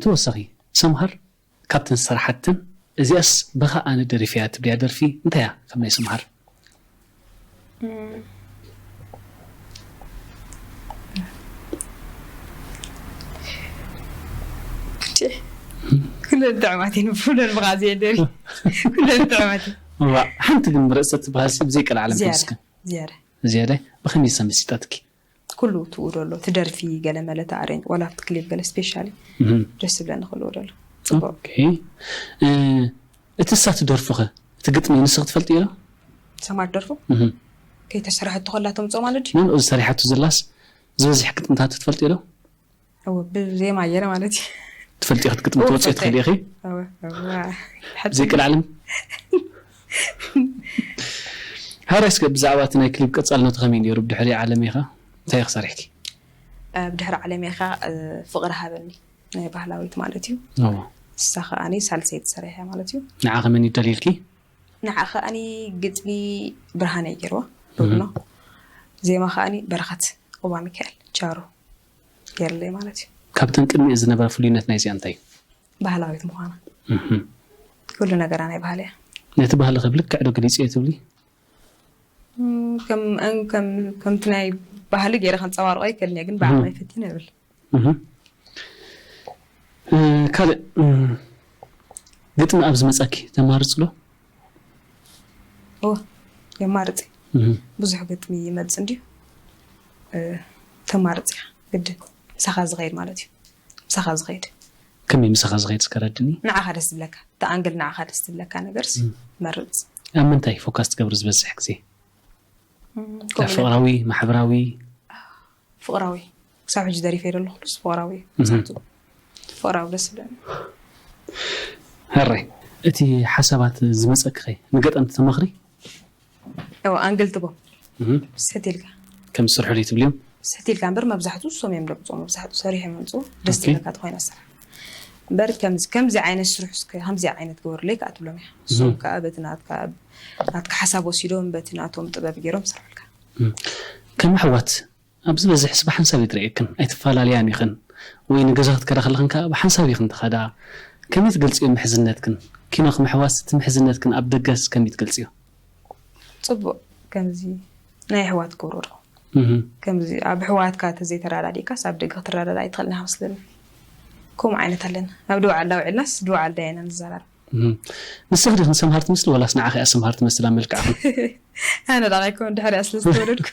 ተወሳኺ ሰምሃር ካብተን ዝሰርሓተን እዚኣስ በኻ ኣነ ደሪፈያ ትብልያ ደርፊ እንታይ እያ? ካብ ናይ ሰምሃር ኩለን ጥዑማት እየን። ብፍሉይ ብኻ ዝየ ደሪ ኩለን ጥዑማት እየን። እዋ ሓንቲ ግን ርእሰ ትበሃል ሲ ብዘይ ቀልዓለም ዝያዳ ተወስከ ዝያዳ ዝያዳ ብኸመይ ተመሲጣትኪ? ኩሉ ትኡ ደሎ ትደርፊ ገለ መለ ተኣሬንጅ ዋላ ኣብቲ ክሊፕ ገለ ስፔሻሊ እህም። ደስ ዝብለኒ ክልዎ ደሎ ጽቡቅ ኦኬ። እ፣ እቲ እሳ ትደርፉኸ እቲ ግጥሚ ንስኽ ትፈልጥዮ ዶ? ሰማር ደርፉ እህም። ከይተሰርሐት ተኾላ ተምፅኦ ማለት ድዩ? ንኡ ዝሰሪሓቱ ዘላስ ዝበዝሕ ግጥምታት ትፈልጥዮ ዶ? እወ ብዜማ ገይረ ማለት እዩ። ትፈልጥዮ ክትግጥሚ እወ፣ ትወፅዮ ፈልጠ። ትኽእል ኢኺ? እወ፣ እወ። ሓቂ። ብዘይ ቀልዓለም ሃራይ እስከ ብዛዕባ እቲ ናይ ክሊፕ ቀፃልነቱ ከመይ ነይሩ? ብድሕሪ ዓለሜኻ እንታይ ኢኺ ሰሪሕኪ? ኣብ ድሕሪ ዓለሜኻ እ፣ ፍቕሪ ሃበኒ ናይ ባህላዊት ማለት እዩ። እዎ። እሳ ከኣኒ ሳልሰይቲ ሰሪሐ ማለት እዩ። ንዓ ከመን ይደልይልኪ? ንዓ ከኣኒ ግጥሚ ብርሃነ ገይርዋ ዶብኖ ዜማ ከኣኒ በረኸት ቁባ ሚካኤል ቻሩ ገይርለይ ማለት እዩ። ካብተን ቅድሚኡ ዝነበራ ፍሉይነት ናይዚኣ እንታይ እዩ? ባህላዊት ምዃና እህም። ኩሉ ነገራ ናይ ባህሊ እያ። ነቲ ባህሊ ከብልክዕ ዶ ገሊፅዮ ትብሊ? እም፣ ከም እን- ከም ከምቲ ናይ ባህሊ ገይረ ከንፀባርቆ ኣይክእልን እየ ግን ብዓቕመይ ፈቲነ እብል። እህ። እ፣ ካልእ እም፣ ግጥሚ ኣብ ዝመፀኪ ተማርፅ ዶ? እወ የማርፅ እህ። ብዙሕ ግጥሚ ይመፅ እንድዩ እ፣ ተማርፅ እያ ግድን ምሳኻ ዝኸይድ ማለት እዩ። ምሳኻ ዝኸይድ ከመይ ምሳኻ ዝኸይድ እስከ ረድኒ? ንዓኻ ደስ ዝብለካ እቲ ኣንግል ንዓኻ ደስ ዝብለካ ነገርስ መርፅ። ኣብ ምንታይ ፎካስ ትገብሪ ዝበዝሕ ግዜ? እም፣ ኣብ ከምኡ ኢለ- ፍቕራዊ ማሕበራዊ? ፍቕራዊ ክሳብ ሕጂ ደሪፈ ይደሎ ኩሉስ ፍቕራዊ እዩ። እህ። ሳቱ ፍቕራዊ ደስ ዝብለኒ። ሕራይ እቲ ሓሳባት ዝመፀኪ ኸ ንገጠምቲ ተማኽሪ? እወ ኣንግል ትቦ እህ። ስሕት ኢልካ ከም ዝስርሑ ዶ ትብልዮም? ስሕት ኢልካ እምበር መብዛሕትኡ እሶም እዮም ደምፅዎ መብዛሕትኡ ሰሪሖም የምፅዎ ደስ ኦኬ። ትብለካ ተኾይና ስራሕ እምበር ከምዚ ከምዚ ዓይነት ስርሑ እስከ ከምዚ ዓይነት ግበሩለይ ከዓ ትብሎም እያ እሶም እህ። ከዓ በቲ ናትካ ናትካ ሓሳብ ወሲዶም በቲ ናቶም ጥበብ ገይሮም ይሰርሑልካ። ከም ኣሕዋት ኣብ ዝበዝሕስ ብሓንሳብ እየ ዝርእየክን ኣይትፈላለያን ኢኽን ወይ ንገዛ ክትከዳ ከለኽን ከዓ ብሓንሳብ ኢኽን ትኸዳ። ከመይ ትገልፅዮ ምሕዝነትክን? ኪኖ ክምሕዋስ እቲ ምሕዝነትክን ኣብ ደገስ ከመይ ትገልፅዮ? ፅቡቅ ከምዚ ናይ ኣሕዋት ክብሮ ዶ እህ። ከምዚ ኣብ ኣሕዋትካ ተዘይተረዳዲእካስ ኣብ ደገ ክትረዳዳ ኣይትኽእልን መስለኒ። ከምኡ ዓይነት ኣለና ኣብ ድውዓል ዳውዒልናስ ድውዓል ዳየና ንዘራረብ። እህ። ንስኽ ዲኽን ሰምሃር ትመስሊ ወላስ ንዓኺ እያ ሰምሃር ትመስል ኣብ መልክዕኽን? ኣነ ዳቕ ኣይኮን ድሕሪኣ ስለ ዝተወለድኩ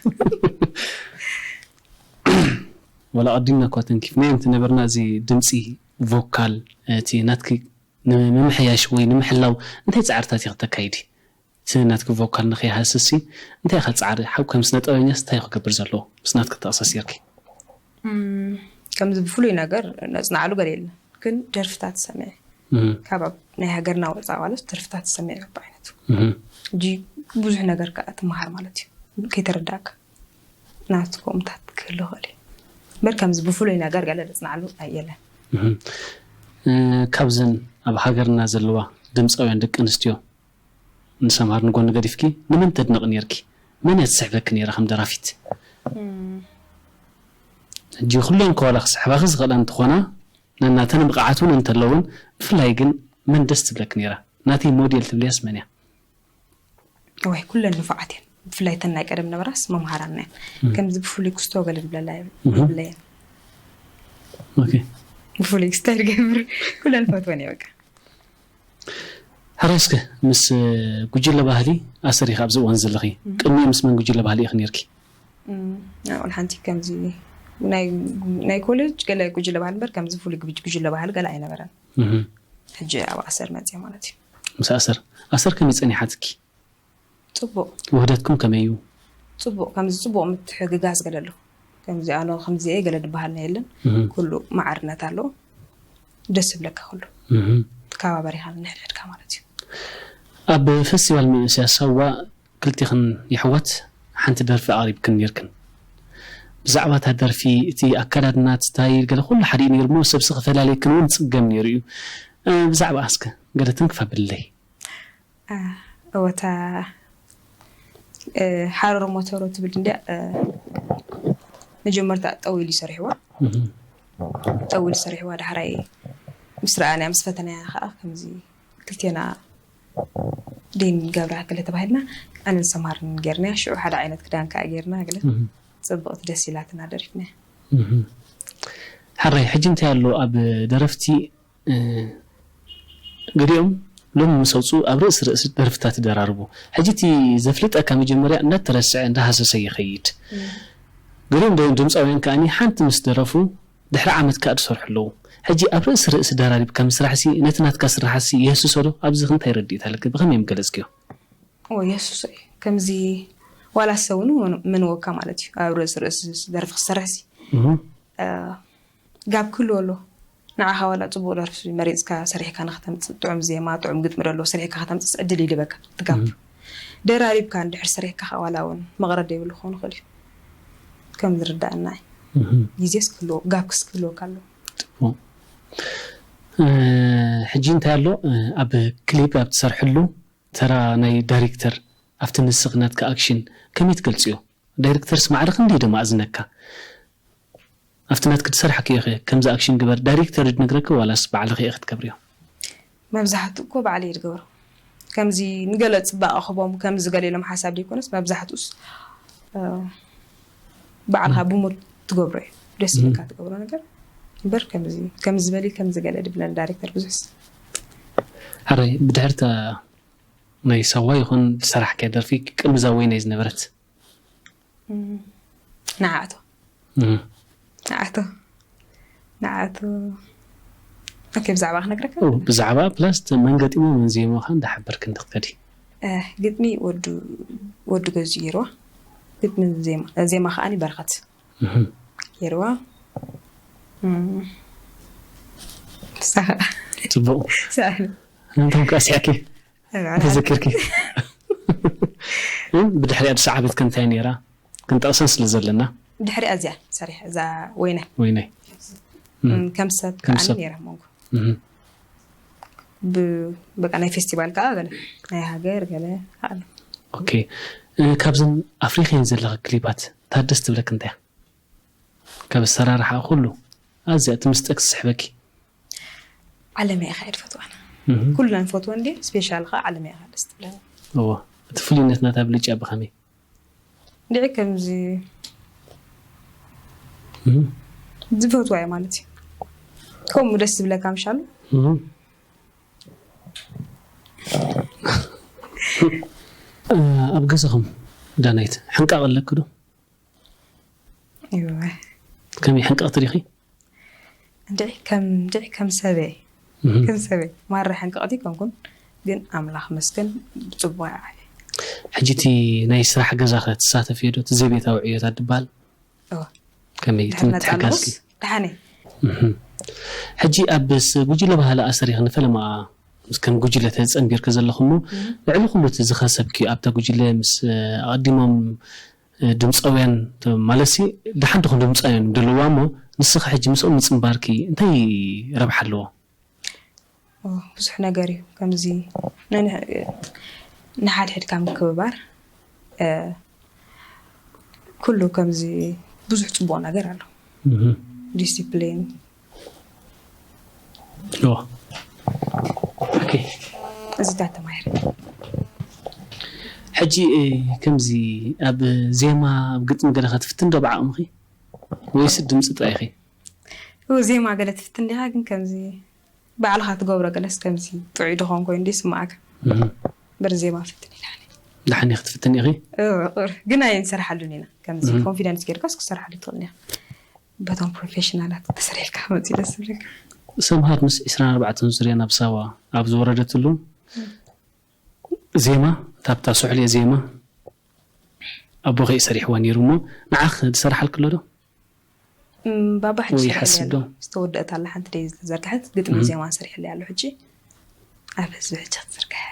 ወላ ቀዲምና እኳ ተንኪፍናዮ እንተነበርና እዚ ድምፂ ቮካል እቲ ናትኪ ንምምሕያሽ ወይ ንምሕላው እንታይ ፃዕርታት ኢኺ ተካይዲ? እቲ ናትኪ ቮካል ንኸይሃስሲ እንታይ ኢኻ ፃዕሪ ሓው ከም ስነ ጥበበኛስ እንታይ እዩ ክገብር ዘለዎ ምስ ናትኪ ተኣሳሲርኪ? እም፣ ከምዚ ብፍሉይ ነገር ነፅናዕሉ ገለ የለን ግን ደርፍታት ሰሚዐ ካብ ኣብ ናይ ሃገርና ወፃ ማለት ደርፍታት ሰሚዐ በብዓይነቱ ሕጂ ብዙሕ ነገር ከዓ ትመሃር ማለት እዩ ከይተረዳእካ ናትኮምታት ክህሉ ይኽእል እዩ እምበር ከምዚ ብፍሉይ ነገር ገለ ዘፅናዕሉ ኣየለን። ካብዘን ኣብ ሃገርና ዘለዋ ድምፃውያን ደቂ ኣንስትዮ ንሰምሃር ንጎኒ ገዲፍኪ ንመን ተድንቂ ነይርኪ? መን እያ ትስሕበኪ ነይራ ከም ደራፊት? ሕጂ ኩለን ከዋላ ክስሕባኺ ዝኽእላ እንትኾና ነናተን ብቕዓት እውን እንተለውን ብፍላይ ግን መን ደስ ትብለኪ ነይራ? ናተይ ሞዴል ትብልያስ መን እያ? ወይ ኩለን ንፉዓት እየን ብፍላይ ተን ናይ ቀደም ነበራስ መምሃራና እየን ከምዚ ብፍሉይ ክስቶ ገለ ዝብለላ የብለየን ኦኬ። ብፍሉይ ክስቶ ይገብር ኩለን ፈትወን እየ በቃ ሕራይ እስከ ምስ ጉጅለ ባህሊ ኣሰር ኢኻ ኣብዚ እዋን ዘለኺ ቅድሚኡ ምስ መን ጉጅለ ባህሊ ኢኺ ነይርኪ? ናብኡ ሓንቲ ከምዚ ናይ ኮሌጅ ገለ ጉጅለ ባህሊ እምበር ከምዚ ፍሉይ ጉጅለ ባህሊ ገለ ኣይነበረን ሕጂ ኣብ ኣሰር መፅየ ማለት እዩ ምስ ኣሰር ኣሰር ከመይ ፀኒሓትኪ? ፅቡቅ ውህደትኩም ከመይ እዩ? ፅቡቅ ከምዚ ፅቡቅ ምትሕግጋዝ ገለ ኣሎ ከምዚ ኣነ ከምዚ እየ ገለ ዝበሃል ናይ የለን ኩሉ ማዕርነት ኣለዎ ደስ ይብለካ ኩሉ ተከባበሪካ ንሕድሕድካ ማለት እዩ ኣብ ፈስቲቫል መንእሰያ ሳዋ ክልቲኽን የሕዋት ሓንቲ ደርፊ ኣቕሪብክን ነይርክን ብዛዕባ እታ ደርፊ እቲ ኣከዳድና እቲ ስታይል ገለ ኩሉ ሓደ እዩ ነይሩ እሞ ሰብሲ ክፈላልየክን እውን ዝፅገም ነይሩ እዩ ብዛዕባ ኣስከ ገለ ትንክፍ ኣብልለይ እወታ ሓረር ሞተሮ ትብል እንዲያ መጀመርታ ጠዊሉ ይሰርሕዋ ጠዊሉ ሰሪሕዋ ዳሕራይ ምስ ረኣናያ ምስ ፈተናያ ከዓ ከምዚ ክልቴና ደይን ገብራ ገለ ተባሂልና ኣነን ሰምሃርን ጌርናያ። ሽዑ ሓደ ዓይነት ክዳን ከዓ ጌርና ገለ ጽብቕቲ ደስ ኢላትና ደሪፍናያ። ሕራይ ሕጂ እንታይ ኣሎ ኣብ ደረፍቲ ገሊኦም ሎሚ ምስ ኣውፅኡ ኣብ ርእሲ ርእሲ ደርፍታት ይደራርቡ። ሕጂ እቲ ዘፍልጠካ መጀመርያ እንዳተረስዐ እንዳሃሰሰ ይኸይድ። ገሊኦም ደ- ድምፃውያን ከኣኒ ሓንቲ ምስ ደረፉ ድሕሪ ዓመት ከኣ ዝሰርሑ ኣለዉ። ሕጂ ኣብ ርእሲ ርእሲ ደራሪብካ ምስራሕሲ ነቲ ናትካ ስራሕሲ የህስሶ ዶ? ኣብዚ እንታይ ረድኢት ኣለኪ? ብኸመይ ምገለጽክዮ? ኦ የሱስ እዩ ከምዚ ዋላ ሰውኑ መንወካ ማለት እዩ። ኣብ ርእሲ ርእሲ ደርፊ ክሰርሕሲ ጋብ ክህሉ ኣሎ። ንዓኻ ዋላ ጽቡቕ ደርፊ መሪጽካ ሰሪሕካ ንክተምጽእ ጥዑም ዜማ ጥዑም ግጥሚ ደሎ ሰሪሕካ ከተምጽእ ዕድል ይልበካ። ትጋብ ደራሪብካ እንድሕር ሰሪሕካ ከ ዋላ እውን መቕረድ የብሉ ክኸውን ይኽእል እዩ። ከም ዝርዳእና እዩ። ግዜስ ክህልዎ ጋብክስ ክህልወካ ኣለዎ። ሕጂ እንታይ ኣሎ ኣብ ክሊፕ ኣብ ትሰርሕሉ ተራ ናይ ዳይሬክተር ኣብቲ ንስኽ ናትካ ኣክሽን ከመይ ትገልፅዮ? ዳይሬክተርስ ማዕረ ክንደይ ደማ ኣዝነካ ኣብቲ ናትክ ትሰርሓ ክኢኸ ከምዚ ኣክሽን ግበር ዳይሬክተር ድነግረክ ዋላስ ባዕልኽ ኢኽ ትገብርዮ? መብዛሕትኡ እኮ ባዕለይ ዝገብሮ ከምዚ ንገለ ፅባቐ ክቦም ከምዚ ገለ ኢሎም ሓሳብ ዘይኮነስ መብዛሕትኡስ ባዕልኻ ብሙድ ትገብሮ እዩ ደስ ኢልካ ትገብሮ ነገር እምበር ከምዚ ከምዚ በሊ ከምዚ ገለ ድብለን ዳይሬክተር ብዙሕስ ሕራይ ብድሕርታ ናይ ሳዋ ይኹን ዝሰራሕካያ ደርፊ ቅድሚ እዛ ወይናይ ዝነበረት ንዓቶ ንዓቶ ንዓቶ ኦኬ ብዛዕባ ክነግረካ ብዛዕባ ፕላስ መን ገጢሞ መን ዜማ ኸ እንዳሓበርክ እንትትከዲ ግጥሚ ወዱ ወዱ ገዙ ይርዋ ግጥሚ ዜማ ዜማ ከዓኒ በረኸት ይርዋ ፅቡቅ እንቶም ከዓ ስሕኪ ተዘኪርኪ ብድሕሪኣ ዝሰዓበት ከ እንታይ ነይራ ክንጠቕሰን ስለ ዘለና ድሕሪኣ እዚኣ ሰሪሕ እዛ ወይነ ወይነ ከም ሰብ ከዓ ነይራ መንጎ በቃ ናይ ፌስቲቫል ከዓ ገለ ናይ ሃገር ገለ ኣሎ ኦኬ ካብዘን ኣፍሪኸን ዘለኻ ክሊባት ታደስ ትብለክ እንታይ ካብ ኣሰራርሓ ኩሉ ኣዝያ ትምስጠክ ትስሕበኪ ዓለመይ ኢኻ እየ ዝፈትዋ ኣነ ኩለን ፈትወ እንዲ ስፔሻል ኸ ዓለመይ ኢኻ ደስ ትብለኒ እዎ እቲ ፍሉይነት ናታ ብልጫ ብኸመይ እንድዒ ከምዚ ዝፈትዋ እየ ማለት እዩ ከምኡ ደስ ዝብለካ ምሻሉ ኣብ ገዛኹም ዳናይት ሕንቃቕ ኣለክ ዶ ከመይ ሕንቃቕ ትሪኺ እንድዒ ከም እንድዒ ከም ሰበይ ከም ሰበይ ማራ ሕንቃቕቲ ከምኩን ግን ኣምላኽ መስገን ብፅቡቅ ይዓየ ሕጂ እቲ ናይ ስራሕ ገዛ ከ ትሳተፍ ዶ እቲ ዘቤታዊ ዕዮታት ዝበሃል ከመይ ትምትሕጋዝኪ ደሓነይ ሕጂ ኣብ ጉጅለ ባህሊ ኣሰሪኽ ንፈለማ ከም ጉጅለ ተጸንቢርኪ ዘለኹ እሞ ልዕሊ ኩሉ እቲ ዝኸሰብኪ ኣብታ ጉጅለ ምስ ኣቐዲሞም ድምፃውያን ማለትሲ ደሓን ትኹን ድምፃውያን ዘለዋ እሞ ንስኺ ሕጂ ምስኦም ምፅንባርኪ እንታይ ረብሓ ኣለዎ? ብዙሕ ነገር እዩ ከምዚ ንሓድሕድካ ምክብባር ኩሉ ከምዚ ብዙሕ ፅቡቕ ነገር ኣሎ ዲስፕሊን እዚታት ተማሂረ ሕጂ ከምዚ ኣብ ዜማ ኣብ ግጥሚ ገለ ከትፍትን ዶ ብዓቕምኺ ወይስ ድምፂ ጥራይ ኢኺ ዜማ ገለ ትፍትን ዲኻ ግን ከምዚ ባዕልኻ ትገብሮ ገለስ ከምዚ ጥዑይ ድኾን ኮይኑ ይስምዓካ በር ዜማ ፍትን ኢላኒ ደሓን ክትፍትን ኢኺ ግን ኣይንሰርሓሉን ኢና ከምዚ ኮንፊደንስ ጌርካስ ክሰርሓሉ ትኽእል ኢኻ በቶም ፕሮፌሽናላት ተሰሪሕካ መፂ ደስ ዝብለካ ሰምሃር ምስ ዕስራን ኣርባዕተን ዙርያ ናብ ሳዋ ኣብ ዝወረደትሉ ዜማ ታብታ ሱሕልየ ዜማ ኣቦኸ እዩ ሰሪሕዋ ነይሩ እሞ ንዓኽ ዝሰርሓልክ ኣሎ ዶ ባባ ሕጂ ዝተወደአት ኣላ ሓንቲ ደይ ዝተዘርግሐት ግጥሚ ዜማን ሰሪሕለይ ኣሎ ሕጂ ኣብ ህዝቢ ሕጂ ክትዝርግሐ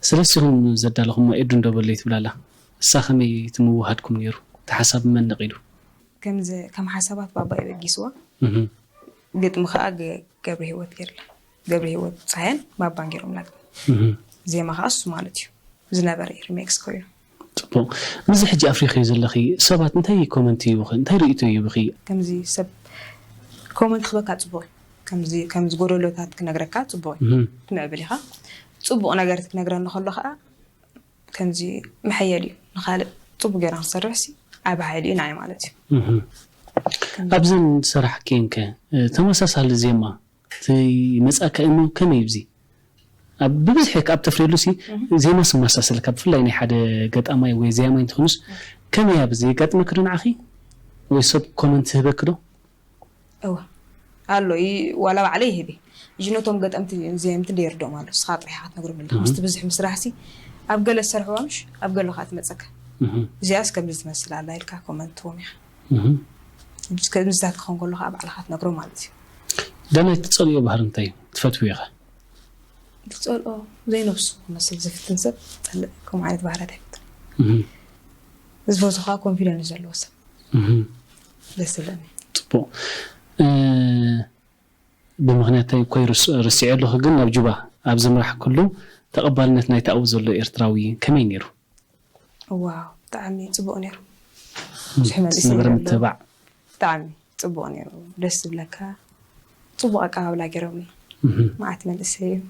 ስለስኹም ዘዳለኹሞ ኤዱ እንደበለይ ትብላላ እሳ ከመይ ትምውሃድኩም ነይሩ እቲ ሓሳብ መን ነቒዱ ከም ሓሳባት ባባ የበጊስዋ ግጥሚ ከዓ ገብረ ህይወት ገይርላ ገብረ ህይወት ፀሃያን ባባን ገይሮምላ ዜማ ከዓ እሱ ማለት እዩ ዝነበረ እዩ ሪሜክስ ኮይኑ ፅቡቅ ምስዚ ሕጂ ኣፍሪኽዮ ዘለኺ ሰባት እንታይ ኮመንት ይህቡኺ እንታይ ርእይቶ ይህቡኺ ከምዚ ሰብ ኮመንት ክበካ ፅቡቅ እዩ ከምዚ ከምዚ ጎደሎታት ክነግረካ ጽቡቕ እዩ። ትምዕብል ኢኻ። ጽቡቕ ነገር ክትነግረኒ ከሎ ከዓ ከምዚ መሐየል እዩ። ንኻልእ ጽቡቕ ጌርና ክንሰርሕ ሲ ዓቢ ሓይሊ እዩ ንዓይ ማለት እዩ። ኣብዘን ስራሕ ኬንከ ተመሳሳሊ ዜማ ትመጻካ እሞ ከመይ ብዚ ኣብ ብብዝሒ ካብ ተፍርየሉ ሲ ዜማ ስመሳሰልካ ብፍላይ ናይ ሓደ ገጣማይ ወይ ዜማይ እንትኾኑስ ከመይ ኣብ ዘጋጥመክ ዶ ንዓኺ ወይ ሰብ ኮመንት ትህበክ ዶ? እወ ኣሎ ይ ዋላ ባዕለይ ይህብ እየ። እጂ ነቶም ገጠምቲ ዜምቲ ደይርዶም ኣሎ ስኻ ጥራሕ ክትነግሮም ኣለካ ምስቲ ብዝሒ ምስራሕ ሲ ኣብ ገለ ዝሰርሕዋ ምሽ ኣብ ገለ ከዓ ትመፀካ። እዚኣስ ከምዚ ትመስል ኣላ ኢልካ ኮመንት ትቦም ኢኻ። ከምዚታት ክኸውን ከሎ ከዓ ባዕልካ ትነግሮ ማለት እዩ። ዳናይ ትፀልዮ ባህሪ እንታይ እዩ? ትፈትዊ ኢኻ? ዝፀልኦ ዘይነብሱ ክመስል ዝፍትን ሰብ ፀልእ ከምኡ ዓይነት ባህርያት ኣይፈትን። ዝፈቱ ከዓ ኮንፊደንስ ዘለዎ ሰብ ደስ ዝብለኒ። ፅቡቅ። ብምክንያት እንታይ እኮ ርስ- ርሲዐ ኣለኹ ግን ናብ ጁባ ኣብ ዘምራሕ ኩሉ ተቐባልነት ናይቲ ኣብኡ ዘሎ ኤርትራዊ ከመይ ነይሩ? ዋው ብጣዕሚ ፅቡቅ ነይሩ። ብዙሕ መንእሰይ ዝነበረ ኣሎ። ምትብባዕ ብጣዕሚ ፅቡቅ ነይሩ። ደስ ዝብለካ ፅቡቅ ኣቀባብላ ገይሮምኒ። መዓት መንእሰይ እዩ።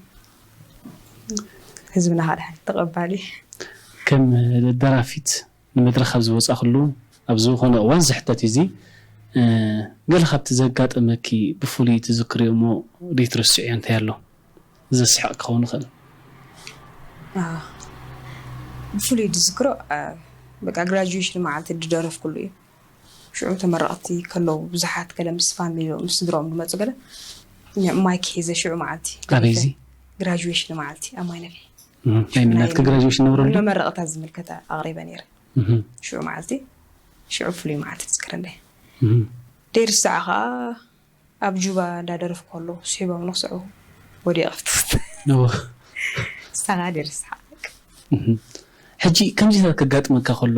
ህዝብና ከዓ ድሓን ተቐባሊ። ከም ደራፊት ንመድረኽ ኣብ ዝወፃእክሉ ኣብ ዝኾነ እዋን ዝሕተት እዩ እዚ። ገለ ካብቲ ዘጋጠመኪ ብፍሉይ ትዝክርዮ እሞ ዘይትርስዕዮ እንታይ ኣሎ? ዘስሕቕ ክኸውን ይኽእል። ብፍሉይ ዝዝክሮ በቃ ግራጁዌሽን መዓልቲ ዝደረፍኩሉ እዩ። ሽዑ ተመረቕቲ ከለዉ ብዙሓት ገለ ምስ ፋሚሊ ምስ ስድሮኦም ዝመፁ ገለ ማይክ ሒዘ ሽዑ መዓልቲ ኣበይ እዚ? ግራጁዌሽን መዓልቲ ኣብ ማይነፊ ናይ ምናትክ ግራጁዌሽን ነብረሉ? መመረቕታት ዝምልከት ኣቕሪበ ነይረ። ሽዑ መዓልቲ ሽዑ ፍሉይ መዓልቲ ትዝክረለይ። ደይርሳዕ ከዓ ኣብ ጁባ እንዳደረፍኩ ከለኹ ስሒቦም ንክስዕቡ ወዲቐ ኣብቲ ውስጥ እወ። ንሳ ከዓ ደይርሳዕ። ሕጂ ከምዚታት ከጋጥመካ ከሎ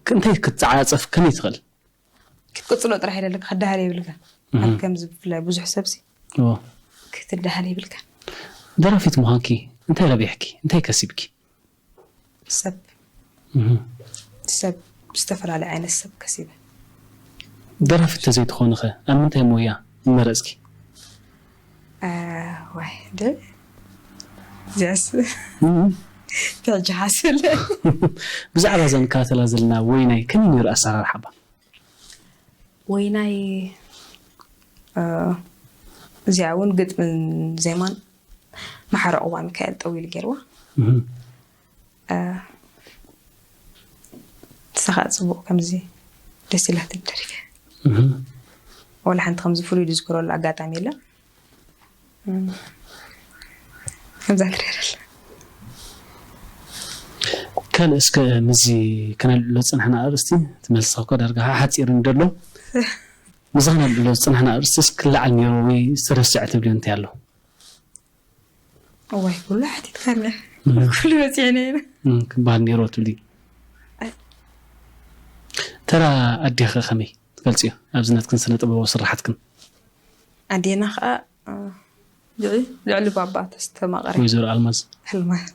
እንታይ ክትተዓፀፍ ከመይ ትኽእል? ክትቅፅሎ ጥራሕ ይደለካ ክዳሃል የብልካ። ኣብ ከምዚ ብፍላይ ብዙሕ ሰብሲ እወ። ክትዳሃል የብልካ። ደራፊት ምዃንኪ እንታይ ረቢሕኪ? እንታይ ከሲብኪ? ሰብ ሰብ ዝተፈላለዩ ዓይነት ሰብ ከሲበ። ደራፊት ተዘይትኾንኸ ኣብ ምንታይ ሞያ ምመረፅኪ? ዋይ ደ እዚኣስ ትሕጂ ሓስለ ብዛዕባ እዛ ንከታተላ ዘለና ወይናይ ከመይ ነይሩ ኣሰራርሓባ? ወይናይ እዚኣ እውን ግጥምን ዜማን ማሕረ ቁባ ሚካኤል ጠዊሉ ገይርዋ። ንሳ ከዓ ፅቡቅ ከምዚ ደስ ኢላትኒ ደሪፈ። ወላ ሓንቲ ከምዚ ፍሉይ ዝዝክረሉ ኣጋጣሚ የለን። ከምዛ ትረአ ዘላ። ካልእ እስከ ምስዚ ከነልዕሎ ዝፀናሕና ኣርእስቲ ትመልሳ እኳ ዳርጋ ሓፂር እዩ ደሎ። ምስዚ ከነልዕሎ ዝፀናሕና ኣርእስቲ እስኪ ክለዓል ነይሩ ወይ ዝተረስዐ ትብልዮ እንታይ ኣሎ? እዋይ ኩሉ ሓቲትካኒ ኩሉ በፂሐ ነይረ። ክበሃል ነይሩ ትብሊ። ተራ ኣዴኸ ከመይ ትገልፅዮ ኣብዚ ናትክን ስነ ጥበባዊ ስራሓትክን? ኣዴና ከዓ ልዕሊ ባባ ተስተማቐረ ወይዘሮ ኣልማዝ ሕልማት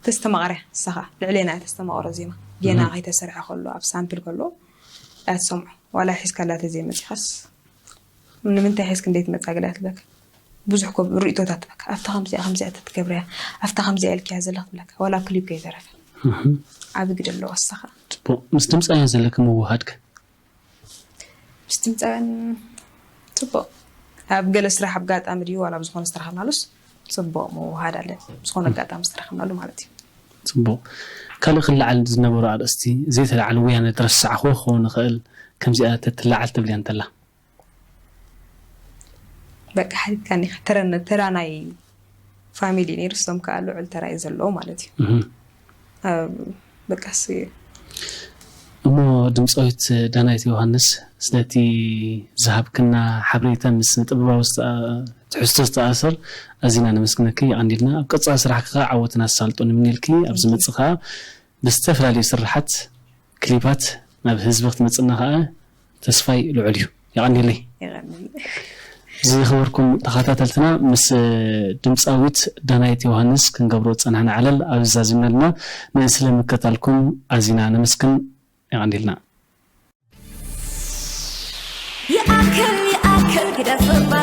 ተስተማቐረ ንሳ ከዓ ልዕሌና እያ ተስተማቐሮ ዜማ ጌና ከይተሰርሐ ከሎ ኣብ ሳምፕል ከሎ እያ ትሰምዖ ዋላ ሒዝካላ ተዘይመፂኻስ ንምንታይ ሒዝክ እንዴት መፃ ገለ ትብለካ ብዙሕ ኮ ርእቶታት ትበካ ኣብታ ከምዚኣ ከምዚኣ ተትገብርያ ኣብታ ከምዚኣ ኢልክያ ዘለክ ትብለካ ዋላ ክሊፕ ከይተረፈ ዓቢ ግደ ኣለዋ ንሳ ከዓ ፅቡቅ ምስ ድምፃውያን ዘለኪ ምውሃድከ ምስ ድምፃውያን ፅቡቕ ኣብ ገለ ስራሕ ኣጋጣሚ ድዩ ዋላ ብዝኾነ ዝተረኸብናሉስ ፅቡቕ ምውሃድ ኣለን ብዝኾነ ኣጋጣሚ ዝተረኸብናሉ ማለት እዩ ፅቡቕ ካልእ ክለዓል ዝነበሩ ኣርእስቲ ዘይተለዓለ ወያነ ተረሳዕኹ ክኸውን ይኽእል ከምዚኣ ተትለዓል ትብልያ እንተላ በቃ ሓቲትካኒ ተራ ናይ ፋሚሊ ነይሩ እሶም ከዓ ልዑል ተራ እዩ ዘለዎ ማለት እዩ በቃ እሱ እዩ እሞ ድምፃዊት ዳናይት ዮሃንስ ስለቲ ዝሃብክና ሓበሬታ ምስ ጥበባዊ ትሕዝቶ ዝተኣሰር ኣዚና ነመስግነኪ የቐንዲልና ኣብ ቀፃሊ ስራሕ ከዓ ዓወትን ኣሳልጦን ንምንልኪ ኣብ ዝመፅእ ከዓ ብዝተፈላለዩ ስራሓት ክሊፓት ናብ ህዝቢ ክትመፅና ከዓ ተስፋይ ልዑል እዩ። የቐንየለይ። ዝኸበርኩም ተኸታተልትና ምስ ድምፃዊት ዳናይት ዮሃንስ ክንገብሮ ዝፀናሕና ዕለል ኣብዚ ዛዚምና ኣለና። ንስለ ምክትታልኩም ኣዚና ነመስግን። የቐንየልና። ይኣክል ይኣክል ግደፍባ